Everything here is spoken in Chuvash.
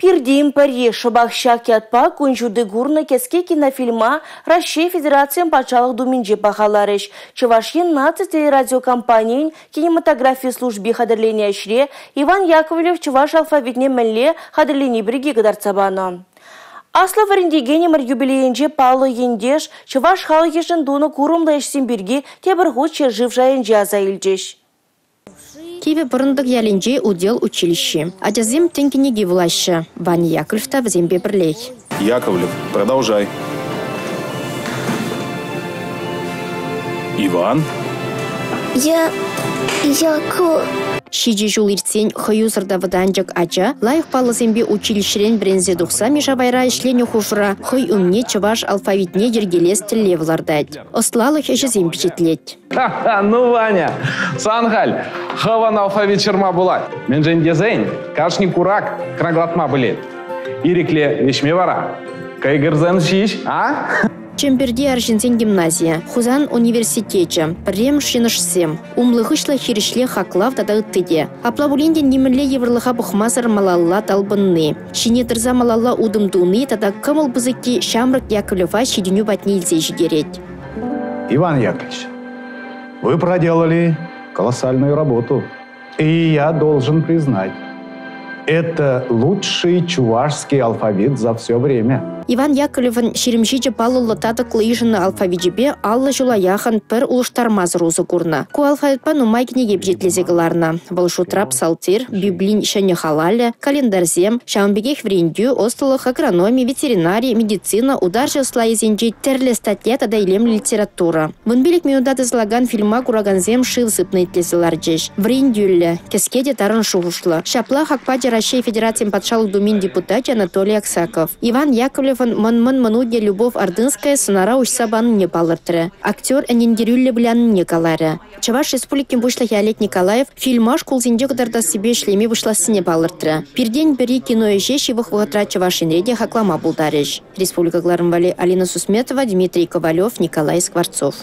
Пиртен пӗри шӑпах ҫак ятпа кун ҫути курнӑ кӗске кинофильма Раҫҫей Федерацийӗн Патшалӑх Думинче пахаларӗҫ. Чӑваш Ен наци телерадиокомпанийӗн кинематографи служби хатӗрленӗ ӗҫре Иван Яковлев чӑваш алфавитне мӗнле хатӗрлени пирки кӑтартса панӑ. Аслӑ вӗрентекенӗмӗр юбилейӗнче паллӑ ентеш чӑваш халӑхӗшӗн тунӑ курӑмлӑ ӗҫсем пирки тепӗр хут ҫӗршыв шайӗнче аса илчӗҫ. Кивӗ Пӑрӑнтӑк ялӗнчи удел училищи. Ачасем тӗн кӗнеки вулаҫҫӗ. Ваня Яковлев та вӗсемпе пӗрлех. Яковлев, продолжай. Иван? Я... Яко... Ҫичӗ ҫул иртсен хӑюсӑр та вӑтанчӑк ача лайӑх паллӑсемпе училищӗрен вӗренсе тухса мишавайра ӗҫленӗ хушӑра хӑй умне чӑваш алфавитне йӗркелес тӗллев лартать. Ӑслалӑх ӗҫӗсем пичетлет. Ну, Ваня, сан халь хӑвӑн алфавит ҫырма пулать. Мӗншӗн тесен кашни курак краглатма пӗлет. Ирӗкле вӗҫме вара кӑйкӑрсем ҫеҫ, а? Чӗмпӗрти арҫынсен гимназийӗ, Хусан университечӗ, пӗрремӗш йӑнӑшсем, умлӑ-хыҫлӑ хирӗҫле хаклав тата ытти те. Апла пулин те нимӗнле йывӑрлӑха пӑхмасӑр малалла талпӑнни, ҫине тӑрса малалла утӑм туни тата кӑмӑл пысӑкки ҫамрӑк Яковлева ҫитӗнӳ патне илсе ҫитерет. Иван Яковлевич, вы проделали колоссальную работу. И я должен признать, это лучший чувашский алфавит за все время. Иван Яковлевӑн 27 паллӑллӑ татӑклӑ йышӑннӑ алфавичӗпе 50 ҫула яхӑн пӗр улӑштармасӑр усӑ курнӑ. Ку алфавитпа нумай кӗнеке пичетлесе кӑларнӑ. Вӑл шутра псалтир, Библин ҫӗнӗ халалӗ, календарьсем, ҫавӑн пекех вӗрентӳ, ӑслӑлӑх, агрономи, ветеринари, медицина, утарҫӑ ӑслайӗсенчи тӗрлӗ статья тата илемлӗ литература. 15 минута тӑсӑлакан фильма куракансем шыв сыпнӑ итлесе ларчӗҫ. Вӗрентӳллӗ, кӗске те тарӑн шухӑшлӑ. Ҫапла хак пачӗ Раҫҫей Федерацийӗн Патшалӑх Думин депутачӗ Анатолий Аксаков. Иван Яковлевӑн мӑн-мӑн мӑнукӗ Любовь Ордынская сӑнара уҫса панине палӑртрӗ. Актер ӗнентерӳллӗ вылянине каларӗ. Чӑваш Республикин Пуҫлӑхӗ Олег Николаев фильма шкулсенче кӑтартассипе ӗҫлеме пуҫлассине палӑртрӗ. Пиртен пӗри кино ӗҫе ҫывӑх вӑхӑтра Чӑваш Енре те хаклама пултарӗҫ. Республика кӑларӑм валли Алина Сусметова, Дмитрий Ковалев, Николай Скворцов.